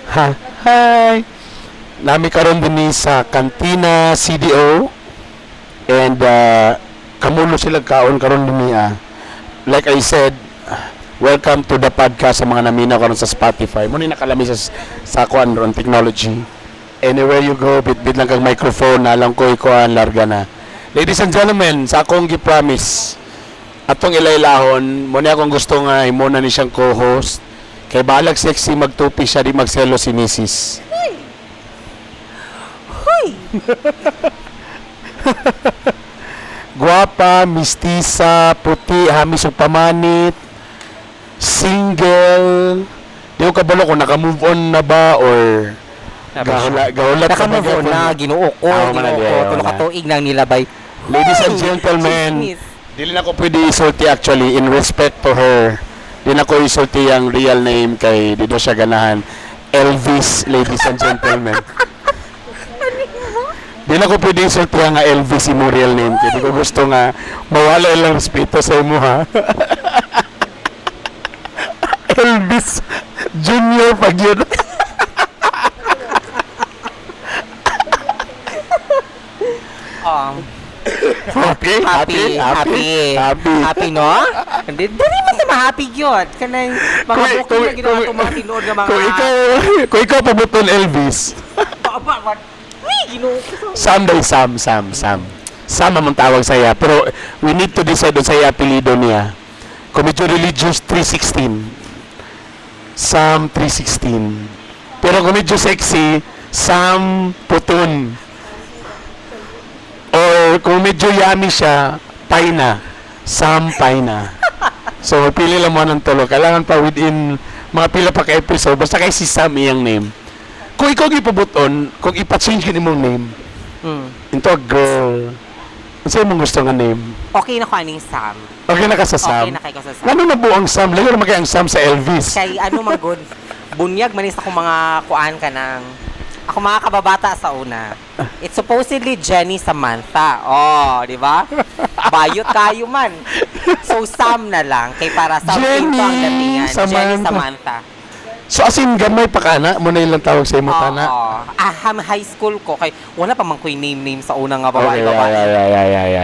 Ha, hi. Nami karon dinhi sa Kantina CDO and kamulo sila kaon karon dinhi ah. Like I said, welcome to the podcast sa mga naminaw karon sa Spotify. Mo ni nakalami sa kuan ron technology. Anywhere you go, bit-bit lang kang microphone, nalang ko ikuan larga na. Ladies and gentlemen, sa akong gi-promise, atong ilailahon, mo ni akong gusto nga imo na ni siyang co-host. Kay balag sexy magtupi siya di magselo si Mrs. Huy! Guwapa, mistisa, puti, hamis ug pamanit, single. Di ko kabalo kung naka-move on na ba or gahula, gahulat ka ba Naka-move on gyapon? na, Ginoo ko, Ah, man na Ginoo ko. diay, Tulo wala. ka tuig nang nilabay. Ladies and Huy! gentlemen, Chismis. dili na ko pwede isulti actually in respect to her. Di na ko isulti ang real name kay di do siya ganahan. Elvis, ladies and gentlemen. Di na ko pwede isulti nga Elvis imo real name kay di ko gusto nga mawala ilang respeto sa imo ha. Elvis Junior pag yun. Happy, Happy, happy, happy. Happy, no? Hindi, dali man sa ma-happy yun. Kanang mga booking na ginawa itong mga tinuod nga mga. Kung ikaw pabuton Elvis, Ba, ba, ba. Uy, Ginoo ko. Sam day Sam, Sam, Sam. Sam among tawag sa iya. Pero we need to decide on sa iya apelyido niya. Kung medyo religious, 316. Sam 316. Pero kung medyo sexy, Sam Putun. Or kung medyo yummy siya, Paina. Sam Paina. So, pili lang mo ng tulo. Kailangan pa within mga pila pa ka episode. Basta kay si Sam iyang name. Kung ikaw gipabuton, kung ipa-change yun imong name into a girl, ano imong gusto nga name? Okay na ko aning Sam. Okay na ka sa Sam? Okay na kay ko sa Sam. Ano na buong Sam? Layo naman kay ang Sam sa Elvis. Kay ano man good, bunyag man is ako mga kuan ka ng ako mga kababata sa una. It's supposedly Jenny Samantha. Oh, di ba? Bayot kayo man. So Sam na lang kay para sa Jenny ang datingan. Jenny Samantha. Samantha. So as in, gamay pa ka na? Muna ilang tawag sa imo tana? Oo. Ah, high school ko kay wala pa man ko'y name name sa una nga babae Okay, babae.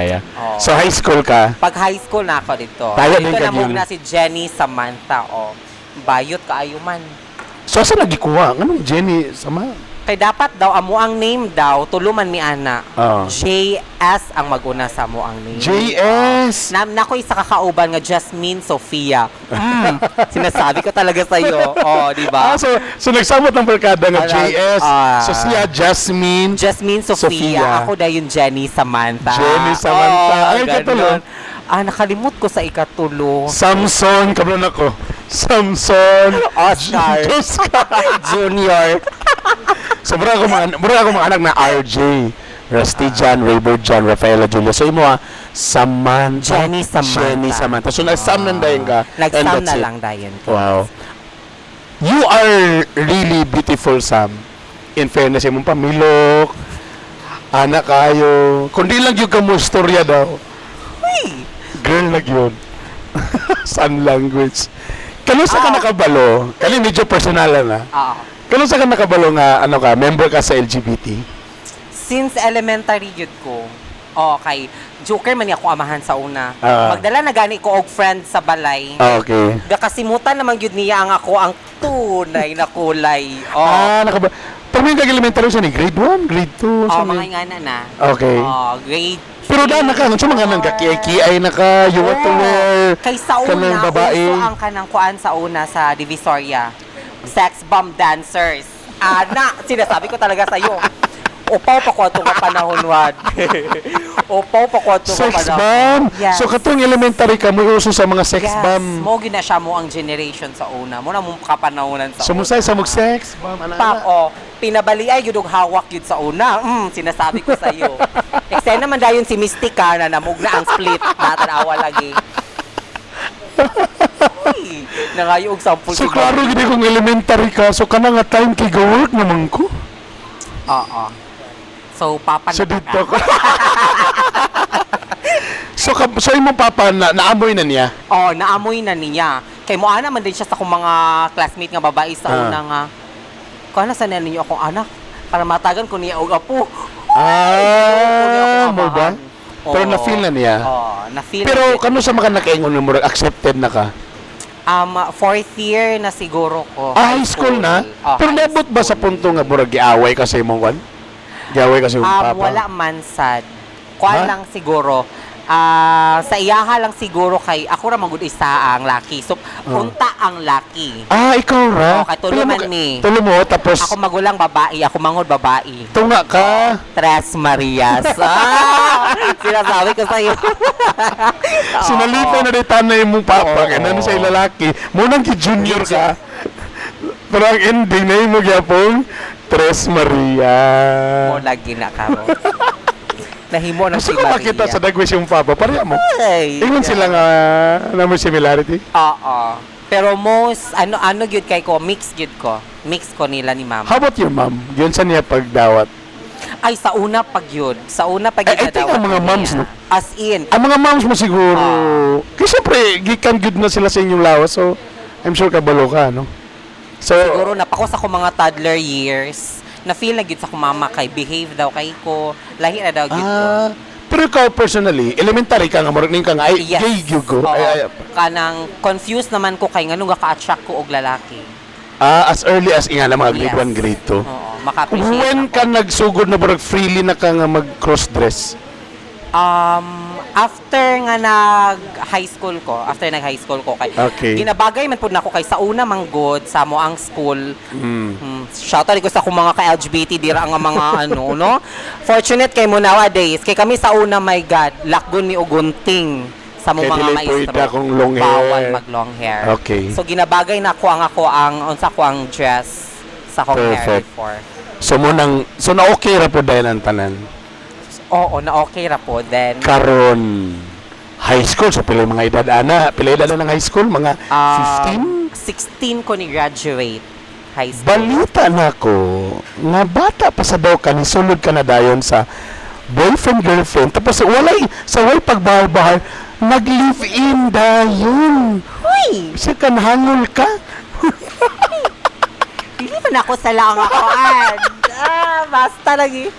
yeah. Oo. So high school ka? Pag high school na ako dito. Tayo din Dito ka na yun. na si Jenny Samantha. Oh. Bayot kaayo man. So asa nagikuha? Anong Jenny? Sama? Kay dapat daw amo ang name daw tuluman mi ana. Oo. JS ang maguna sa mo ang name. JS! Na nako isa kakauban nga Jasmine Sofia. Sinasabi ko talaga sa iyo. Oh, di ba? Ah, so nagsamot ng barkada nga JS. Ah. So siya, Jasmine. Jasmine Sofia. Sofia. Ako dayon Jenny Samantha. Jenny Samantha. Oh, Ay, katulo. ganun. Ah, nakalimot ko sa ikatulo. Samson. Kablo na ko. Samson. Oscar. Oscar. Junior. So, mura ako mga anak na RJ. Rusty John, Raybert John, Rafaela Julia. So, imo ah, Samantha. Jenny Samantha. Jenny Samantha. So, nag-Sam nang dayon ka. And Nag-Sam that's na it. lang dayon. Wow. You are really beautiful, Sam. In fairness, imong pamilok, anak kayo. Kundi lang yung kamo istorya daw. Uy! Girl lang yun. Sign language. Kano sa ka nakabalo? Kani medyo personal na. Ah. Kano sa ka nakabalo nga ano ka, member ka sa LGBT? Since elementary yun ko. Oh, kay Joker man ni ako amahan sa una. Ah. Magdala na gani ko og friend sa balay. Ah, okay. Gakasimutan naman gyud niya ang ako ang tunay na kulay. Oh. Ah, nakaba. Pag may elementary siya ni grade 1, grade 2, Oh, mga ingana na. Okay. Oh, grade Pero daan na ka, ano mga nang kaki-kiay na ka, you want to Oo. wear Kay sa una, kanang babae. uso ang kanang kuan sa una sa Divisoria. Sex bomb dancers. Ana, sinasabi ko talaga sa iyo. Upaw pa ko atong panahon wad. Upaw pa ko atong Sex panahon. bomb. Yes. So katong elementary ka mo uso sa mga sex yes. bomb. Mo gyud na siya mo ang generation sa una. Mo na mong kapanahonan sa So una. musay sa mog sex bomb ana. Pak, oh, pinabali ay yun og hawak yun sa una. Sinasabi ko sa iyo. Eksena man dayon si Mystica na namugna ang split. Natanawa lagi. Uy, nangayo og sample So si klaro Ma'am. gid kung elementary ka, so kana nga time kay go work naman ko. Oo. So, papa So na dito ko. So imong papa na, naamoy na niya. Oh, naamoy na niya. Kay mo ana man din siya sa akong mga classmate nga babae sa una nga. Kuha na sa ninyo akong anak para matagan ko niya og apo. Ah, mo ba? Pero Oo. na-feel na niya. Oh, na-feel Pero na kano sa mga nakaingon mo, murag accepted na ka? Fourth year na siguro ko. Ah, high school na? Oh, Pero high naabot ba sa school. punto nga murag giaway ka sa imong kwan? Giaway ka sa imong papa? Wala man sad. Kuan Ha? lang siguro. Ah, sa iyaha lang siguro kay ako ra man gud isa ang laki. So unta ang laki. Ah, ikaw ra? Oo, kay tulo Pila mo man ni. Tulo mo, tapos Ako magulang babae, ako mangod babae. tunga ka. Tres Marias. Ah, sinasabi ko sa'yo. Sinalipay na rin tanay mong papa, Oo. kaya na sa lalaki. Munang ki-junior ka. Pero ang ending na imo gyapon, Tres Maria. Mo lagi na karon. Nahimo na Gusto si ko Maria. makita sa dagwis yung papa. Pareha mo. Ay, Ingon sila nga na may similarity. Oo. Pero most, ano ano gyud kay ko, mix gyud ko. Mix ko nila ni mama. How about your mom? Yun sa niya pagdawat. Ay, sa una pag yun. Sa una pag Eh, yun I think ang nadawat mga ko moms, niya. no? As in, Ang mga moms mo siguro, kasi siyempre, gikan good na sila sa inyong lawas. So, I'm sure kabalo ka, no? So, siguro napako sa akong mga toddler years, na feel na gyud sa akong mama kay behave daw kay ko, lahi na daw gyud ko. Ah, pero ikaw personally, elementary ka nga, murag ning ka nga, ay, gay gyud ko. Oo. Ay, ay, Kanang confused naman ko kay nganong ka-attract ko og lalaki. Ah, as early as nga na mga grade Yes. 1, grade 2. Oo, maka-appreciate When ako. ka nagsugod na murag freely na ka nga mag cross-dress? After nga nag high school ko, after nag high school ko kay ginabagay man pud nako kay sa una man good sa mo ang school. Shout out ko sa akong mga ka-LGBT dira ang mga ano no. Fortunate kay mo nowadays kay kami sa una, my God, lakgon mi og gunting sa mo Kay mga dili maestro. pwede akong long hair. Bawal mag long hair. So ginabagay na ako ang unsa ko ang dress sa akong hair Perfect. before. So mo nang so na okay ra po dahil ang tanan. Oo, na okay ra po then. Karon high school, so pila yung mga edad ana, pila edad na ng high school, mga 15? 16 ko ni graduate high school. Balita na ko nga bata pa sa daw ka ni sulod ka na dayon sa boyfriend girlfriend tapos walay sa way pagbahar-bahar nag live in dayon. Uy! Siya kan hangol ka. Dili man ako sa lang ako. Ah, basta lagi.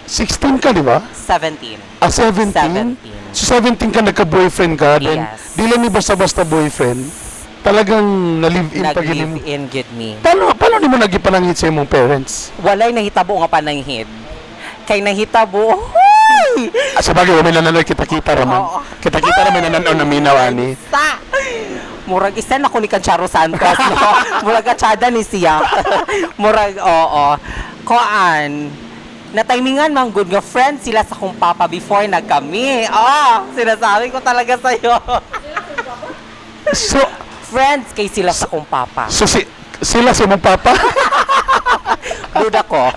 16 ka, di ba? 17. Ah, 17? 17. So 17 ka nagka-boyfriend ka, then Yes. di lang ni basta-basta boyfriend. Talagang na-live in pag Nag-live mo. in gid me. Paano ni mo nagipanangit sa imong parents? Walay nahitabo nga pananghid. Kay nahitabo, huy! Ah, sa bagay, may nananoy kita-kita raman. Oo. Kita-kita raman nananaw na minaw, ani. Sa! Murag isa na ko ni Kancharo Santos, no? Murag atsada ni siya. Murag, oo. Koan, na-timingan man good nga friend sila sa kong papa before nagkami. Oh, sinasabi ko talaga sa'yo. So, Friends kay sila sa kong papa. so sila sa imong papa? Duda ko.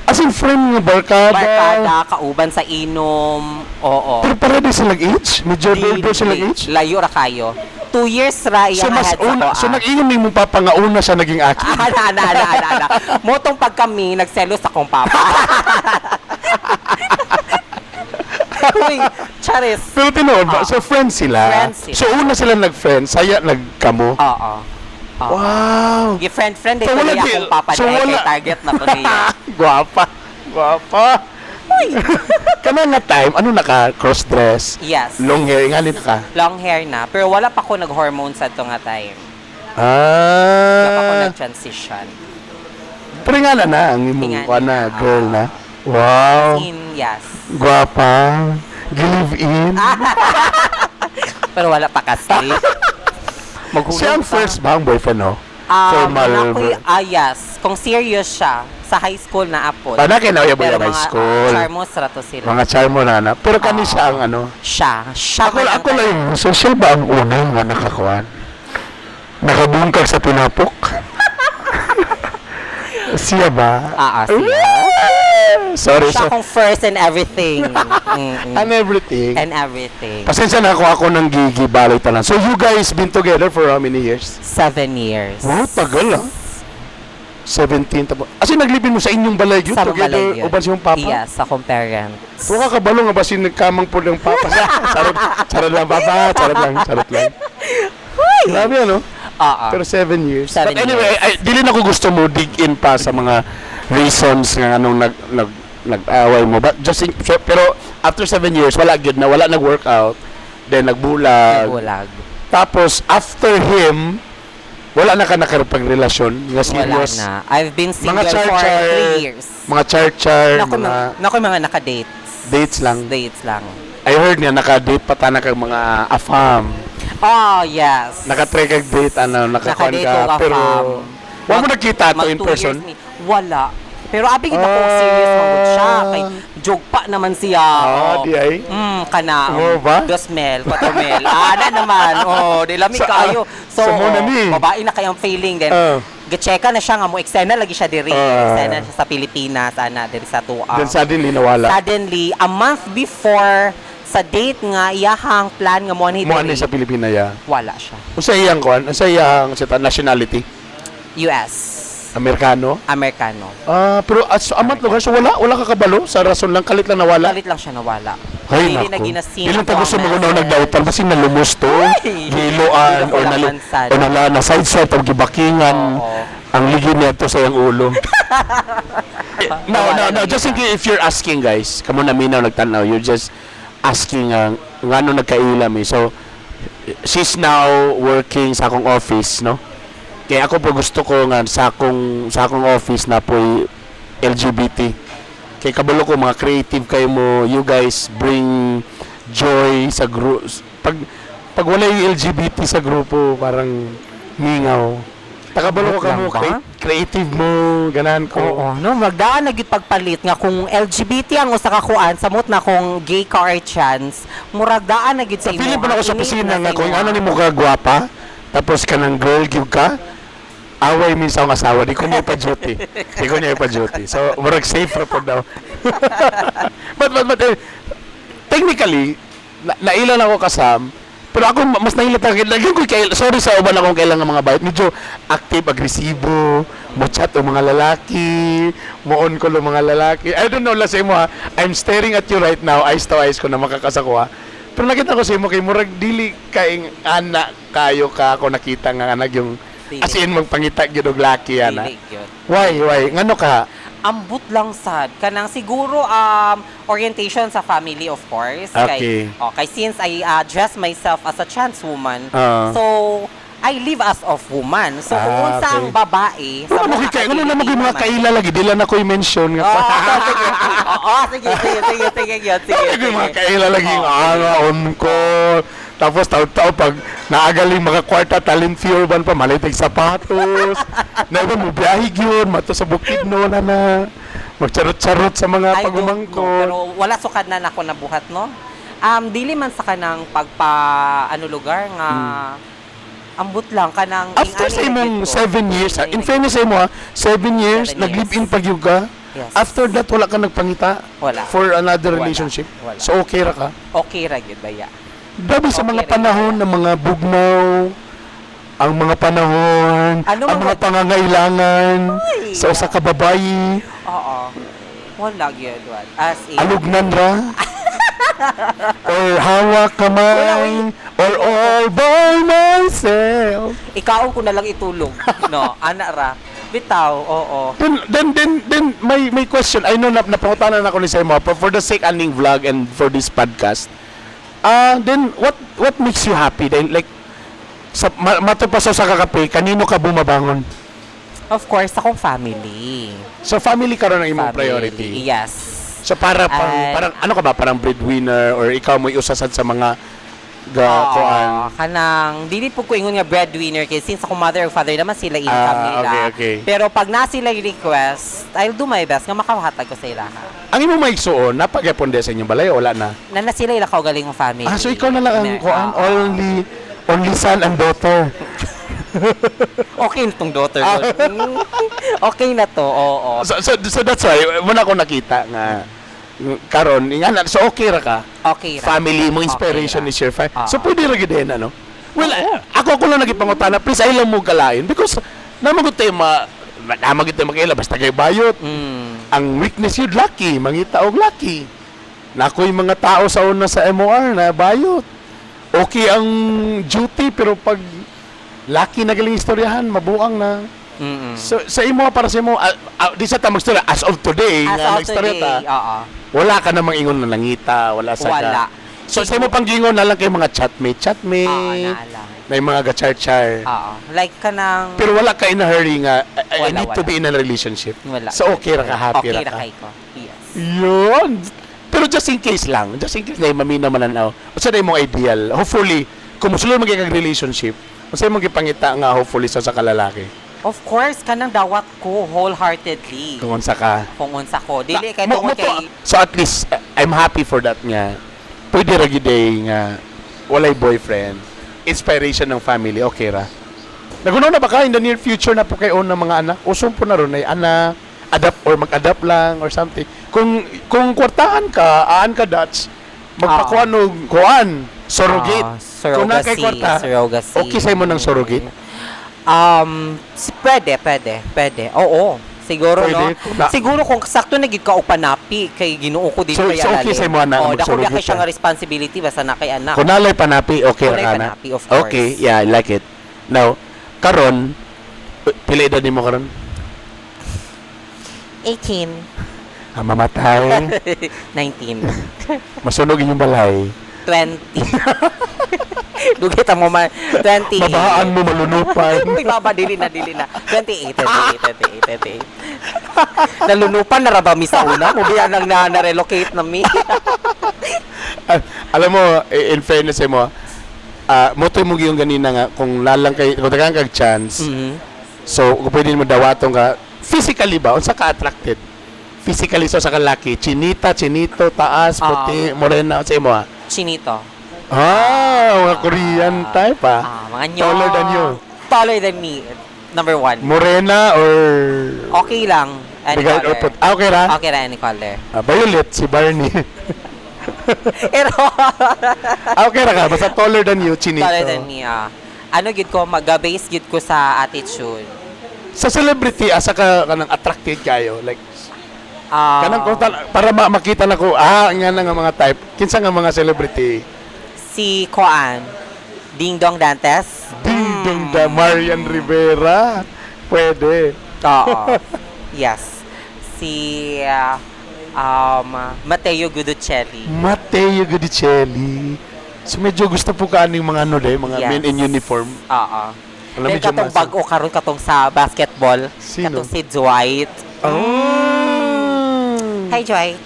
As in friend nga barkada. Barkada, kauban sa inom. Oo. Pero pareho din silang age? Medyo older silang age? Layo ra kayo. 2 years ra So iyang mas ahead sa una, ko, so ah. nag-ingon ni imong papa nga una siya naging akin. Ah, ana, ana, ana, ana, ana. Motong pag kami, nagselos akong papa. Uy, charis. Pero tinuod ba? Ah. So friends sila. Friends sila. So una sila nag-friend, saya nagkamo. Oo. Oo. Wow. Gi-friend-friend So, dito wala niya akong papa so, dahil kay wala- target na to niya. Guwapa. Guwapa. Kana nga time, ano naka cross dress? Yes. Long hair, ngalin ka. Long hair na. Pero wala pa ko nag-hormones sa to nga time. Wala pa ko Ah. nag-transition. Pero nga na na ang imong Ingana kuan na na. girl na. Wow. In, yes. Guwapa. Give in. Pero wala pa kasi. Maghulog Siya ang pa. first ba ang boyfriend, no? Um, Formal. Ah, yes. Kung serious siya, sa high school na apod. Paano kay nauya Pero high mga school? charmos ra to sila. Mga charmo na na. Pero kani siya ang ano? Siya. Siya Ako, man ang ako lang yung social ba ang una nga nakakuan? Nakabungkag sa tinapok? Siya ba? Ah, ah, siya. Sorry, Siya so, akong first and everything. And everything. And everything. Pasensya na ako ng gigi balay tanan. So you guys been together for how many years? 7 years. Wow, tagal ah. 17 tapos. As in naglibin mo sa inyong balay gyud Sa together balay gyud. uban sa imong papa? Yes, sa akong parents. Wa ka kabalo nga basin nagkamang po ng papa sa charot, charot lang, papa, charot lang, charot lang. Grabe, ano? Oo. Pero 7 years. 7 But anyway, years. ay, dili na ko gusto mo dig in pa sa mga reasons nga anong nag-away mo. But just in, so, pero after 7 years, wala gyud na, wala nag-workout. Then nagbulag. Nagbulag. Tapos after him, wala na ka nakapagrelasyon nga Wala serious. na. I've been Mga single for char-char, 3 years. mga char-char, Naku, mga mga, naku, mga naka-dates. Dates lang. Dates lang. I heard nga naka-date pa tana kag mga afam. Oh, yes. Naka-try kag date, ano, nakakuan Naka-date ka og pero afam. wa mo nakita to Mag in two person. years ni. Wala. Pero abi gid ako serious man gud siya kay joke pa naman siya. Ah, Oh. di ay. Kana. Oo ba? 2 mil, 4 mil. Ah, na naman. Oh, di lami kaayo. So, sa muna oh, ni. babae na kayang feeling then. Gitseka na siya nga mo eksena lagi siya diri. Eksena siya sa Pilipinas ana diri sa tuwa. Then suddenly nawala. Suddenly, a month before sa date nga iyahang plan nga mo ni Mo ani sa Pilipinas ya. wala siya. Unsa iyang kuan? Unsa iyang sa nationality? US. Amerikano? Amerikano. Ah, pero as amat lugar, so wala ka kabalo sa rason lang, kalit lang nawala. Kalit lang siya nawala. Ay, Dili nako. na ginasin Dili ta ako gusto ang mo na message. nagdautan basi nalumos to. Ay! Giloan Dili or ko nalo laman sad. o nala na side side o gibakingan. Oo. Ang ligi niya sa iyang ulo. No, Nawala no, no. lang Just in siya. case if you're asking, guys, kamo na minaw nagtanaw, you're just asking ang ngano nagkaila mi. So she's now working sa akong office, no? Kaya ako po gusto ko nga sa akong office na po LGBT. Kay kabalo ko mga creative kayo mo, you guys bring joy sa group. Pag wala yung LGBT sa grupo, parang mingaw. Takabalo ko Lang kamo ba? Creative mo, ganahan ko. Oo, no, magdaan na gyud pagpalit nga kung LGBT ang usa ka kuan, samot na kung gay ka or trans, murag daan na gyud sa imo. Feeling pa na ako sa Init opisina na nga sa kung imo. ano ni mo ka gwapa, tapos ka ng girl gyud ka, away minsan ang asawa, di ko niya ipa-duty. Di ko niya ipa-duty. So, murag safe ra po daw. But, eh, technically, nailan ako kasam, pero ako mas nahilat ako. Lagyan ko kay, sorry sa uban akong kailangan mga bayot. Medyo active, agresibo, mo chat o mga lalaki, mo on call o mga lalaki. I don't know lang sa imo ha. I'm staring at you right now, eyes to eyes ko na makakasako ha. Pero nakita ko sa imo kay murag dili kaing ana kayo ka ako nakita nga anak yung Dili. as in magpangita gyud og laki ana. Dili gyud. Why? Ngano ka? Ambot lang sad kanang siguro orientation sa family, of course, kay okay, since I dress myself as a trans woman, so I live as of woman, so kung unsa ang babae Pero ano mga kay ano naman activity kay mga naman. kaila lagi dili na ko i-mention nga. Oo, sige. Oo, sige, sige, sige, sige, yun, sige, Ano yung mga sige. kaila lagi ah, on call. Tapos tao-tao pag naagaling mga kwarta talent fear ban pa malay tag sapatos. Na iba mo biyahe gyud mato sa bukid no na na magcharot-charot sa mga I don't know, pagumangkot. pero wala sukad na nako nabuhat, no? Dili man sa kanang pagpa ano lugar nga ambot lang kanang After ing-ani sa na imong gyud ko. 7 years, ah, Ing-ani in na fairness sa imo ha, 7 years, 7 nag-live-in years. pa gyud ka. Yes. After that, wala ka nagpangita Wala. for another Wala. relationship. Wala. So okay ra ka. Okay ra gyud baya. Grabe sa Okay mga ra gyud panahon baya. ng mga bugnaw, ang mga panahon, Ano ang mga pangangailangan Ay! sa usa ka babayi, Oo. Wala gyud wala. As in. alugnan ra, or hawak kamay, Wala, uy. or all by myself. Ikaon ko na lang itulog. No, ana ra. Bitaw, oo. Then, may question. I know na napangutanan ako ni sa imo, but for the sake aning vlog and for this podcast, ah, then what makes you happy? Then like sa mato pa sa kakape, kanino ka bumabangon? Of course, akong family. So family karon ang imong Family, priority. yes. So para pang, Ay. parang ano ka ba, parang breadwinner or ikaw mo usasad sa mga ga Oo, kuan? kanang dili po ko ingon nga breadwinner kay since ako mother or father naman sila income nila. Okay. Pero pag na sila yung request, I'll do my best nga makahatag ko sa ila. Ang imong maigsuon, napagyapon sa inyong balay o wala na? Na na sila ila kaugalingong family. Ah, so ikaw na lang ang kuan, oo. only son and daughter. Okay na tong daughter ko. Okay na to, oo. So that's why muna ko nakita nga karon nga na, so okay ra ka. Okay ra. Family mo inspiration Okay ra. is your family. So Oo. pwede ra gyud din, ano. Well, ako lang nagipangutana, please ay lang mo galain because namagot tayo ma Tama gid makaila basta kay bayot. Ang weakness yun, lucky. Mangita og lucky. Nakoy mga tao sa una sa MOR na bayot. Okay ang duty pero pag lucky na galing istoryahan, mabuang na. So sa imo, para sa imo, di sa ta magstorya as of today As nga of nagstorya today, ta, oo. wala ka namang ingon na nangita, wala sa Wala. ka. So sa imo panggingon na lang kay mga chatmate, chatmate. Oo, naa lang. Na yung mga gachar-char. Oo. Like kanang Pero wala ka in a hurry nga I Wala, need to wala. be in a relationship. Wala. So okay ra ka, happy okay ra ra ka. kay ko. Yes. Yun. Pero just in case lang, just in case na mamina man now. Unsa na imong ideal? Hopefully, kung musulod man kay kag relationship, unsa imong gipangita nga hopefully sa kalalaki? Of course, kanang dawat ko wholeheartedly. Kung unsa ka. Kung unsa ko. Dili kay tungod kay So at least I'm happy for that nga. Pwede ra gyud eh nga walay boyfriend. Inspiration ng family, okay ra. Nagunaw na ba ka in the near future na po kayo ng mga anak? Usong po na ron ay anak, adapt or mag-adapt lang or something. Kung kwartahan ka, aan ka Dutch, magpakuan og kuan, surrogate. Ah, Kung naa kay surrogacy, kwarta, surrogacy. okay sa imo ng surrogate? Pwede, pwede, pwede. Oo. Siguro, Pwede, no? kung Siguro kung sakto na gid ka og panapi kay Ginoo ko dili So kay okay alalin. sa imo na Oh, dako mag-surrogate kay siya ka. nga responsibility basta na kay anak. Kung nalay panapi, okay Kung ra nalay ka na. panapi, of course. Okay, yeah, I like it. Now, karon, pila edad nimo karon? 18, Ah, mamatay. 19, Masunog inyong balay. 20. Dugay ta mo man 20. Mabahaan mo, malunupan. Uy, baba, dili na, dili na. 28, 28, 28, 28. Nalunupan na ra ba mi sa una? Mubiya nang na, na-relocate na mi. Ah, alam mo, in fairness mo, mo to mo yung ganina nga, kung lalang kay, kung tagaan kag chance, so kung pwede mo dawaton ka, physically ba, unsa ka attracted? Physically, so sa kalaki, chinita, chinito, taas, puti, morena, unsa imo ah? Chinito. Ah, mga Korean type ah. Ah, mga nyo. Taller than you. Taller than me. Number one. Morena or Okay lang. Any Regard or color. ah, okay ra? Okay ra, any color. Ah, violet, si Barney. Pero, Ah, okay ra ka, basta taller than you, chinito. taller than me, ah. Ano gid ko, mag-base gid ko sa attitude. Sa celebrity, asa ka kanang attracted kayo? Like, Ah, kanang kung para makita na ko, nga na nga mga type. Kinsa nga mga celebrity? Si Koan. Ding Dong Dantes. Ding Dong da Marian Rivera. Pwede. Oo. Yes. Si Matteo Guidicelli. Matteo Guidicelli. So medyo gusto po ka aning mga ano de, mga Yes. men in uniform. Oo. Alam, Then medyo katong masa. bag-o karon katong sa basketball. Sino? Katong si Dwight. Oh. Hi, Dwight.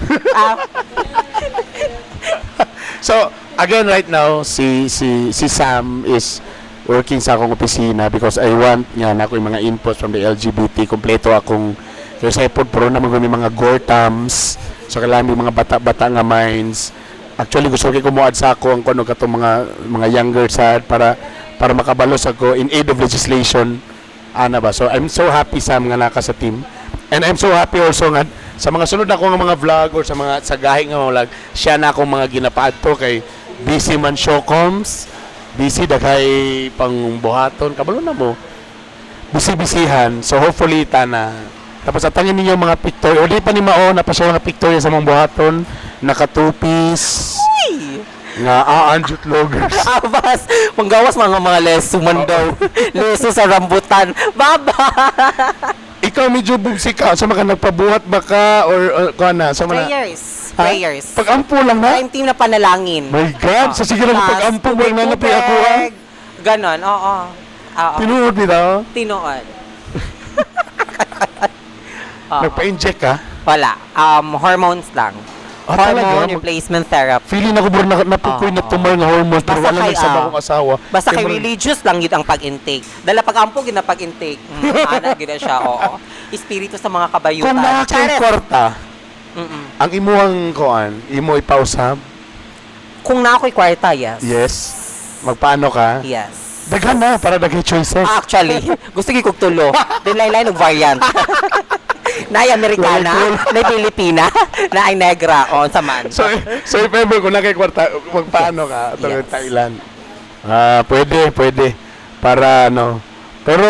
So, again right now si Sam is working sa akong opisina because I want nga na ako yung mga inputs from the LGBT, kompleto akong kaya sa ipod pro naman ko may mga gortams, so kailangan may mga bata-bata nga minds. Actually gusto ko kumuad sa ako ang kuno katong mga younger sad para makabalos ako in aid of legislation ana ba. So I'm so happy, Sam, nga naka sa team and I'm so happy also nga sa mga sunod ako nga mga vlog or sa mga sa gahi nga mga vlog, siya na akong mga ginapaadto kay busy man showcoms, busy daghay pang buhaton, kabalo na mo, busy-busyhan. So hopefully tana tapos atangin ninyo mga picture o di pa ni mao na pa siya mga picture sa mga buhaton naka-two-piece Uy! nga aan jut loggers. Abas, manggawas mga leso man daw. Leso sa rambutan. Baba! Ikaw medyo bugsi ka sa mga nagpabuhat ba ka or kuan na sa mga Prayers. Ha? Prayers. Pag-ampo lang na. Prime team na panalangin. My God, sa sige lang Tas, pag-ampo mo na na tubig-tubig. ako ha. Ganon, oo. Oo. Tinuod bitaw. Tinuod. Oo. Nagpa-inject ka? Wala. Hormones lang. Ah, talaga? Hormone replacement therapy. Feeling ako bro na napukoy na Oo. tumor nga hormones pero Basta wala kay, nagsama akong asawa. Basta kay murag- religious lang yun ang pag-intake. Dala pag-ampo, gina pag-intake. Ana, gina siya, oo. Espiritu sa mga kabayutan. Kung naa kay Charet! kwarta, ang imuhang kuan, imo ipausab. Kung na ako'y kwarta, yes. Yes. Magpaano ka? Yes. Daghan na para daghay choices. Actually, gusto ko kog tulo. Then laylay og variant. Naay Amerikana, naay Pilipina, naay Negra, o unsa man. So if ever kung naa kay kwarta, magpaano ka tulad Yes. Thailand. Ah, pwede, pwede. Para ano. Pero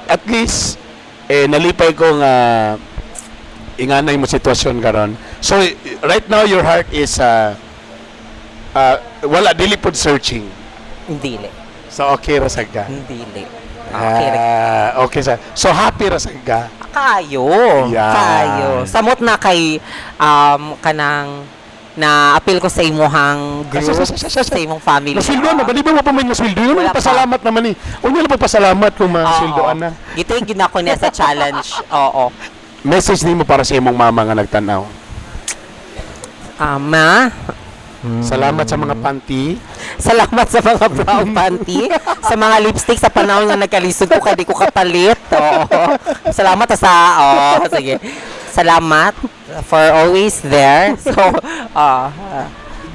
at least Eh, nalipay ko nga inganay mo sitwasyon karon. So right now your heart is wala, dili pod searching. Dili. So okay ra sad ka. Dili. Okay ra. Ah, okay sa. So happy ra sad ka. Kayo. Yan. Kayo. Samot na kay kanang na appeal ko sa imuhang group, sa imong family. Nasweldoan na ba? Di ba mo pa may nasweldo? Yun, Wala pa. pasalamat naman eh. Unya na pasalamat kung masweldoan na. Gitay gid na ako niya sa challenge. Oo. Message nimo para sa imong mama nga nagtanaw. Ama, Salamat sa mga panty. Salamat sa mga brown panty, sa mga lipstick sa panahon nga nagkalisod ko kay di ko kapalit. Oo. Salamat sa, oo, sige. Salamat for always there. So,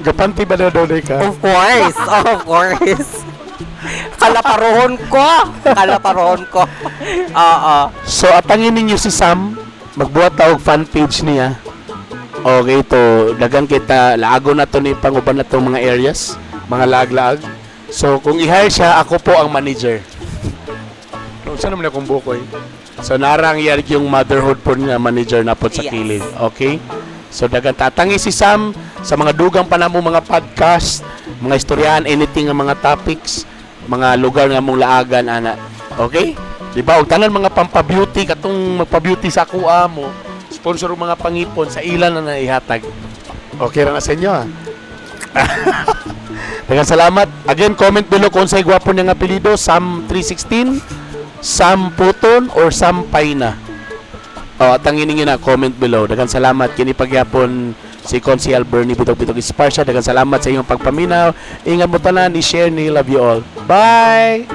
Gapanty ba na daw ka? Of course, of course. Kalaparohon ko. Kalaparohon ko. Oo. So atangin ninyo si Sam, magbuhat ta og fan page niya. Okay to, dagan kita laago na to ni panguban na to mga areas, mga laag-laag. So kung i-hire siya, ako po ang manager. No, saan naman akong bukoy? So narang yar yung motherhood po niya, manager na po sa kilid. Okay? So dagan tatangi si Sam sa mga dugang pa namo mga podcast, mga istoryahan, anything nga mga topics, mga lugar nga mong laagan ana. Okay? Di ba? Og tanan mga pampa-beauty katong magpa-beauty sa akuha mo, sponsor og mga pangipon sa ilan na naihatag. Okay ra na sa inyo ah. Daghang salamat. Again, comment below kung unsay gwapo niya nga apelyido, Sam 316, Sam Puton or Sam Paina. Oh, at ang iningi na comment below. Daghang salamat kini pagyapon si Consial Bernie Bitog Bitog Esparcia. Daghang salamat sa iyong pagpaminaw. Ingat mo tanan, i-share ni, love you all. Bye.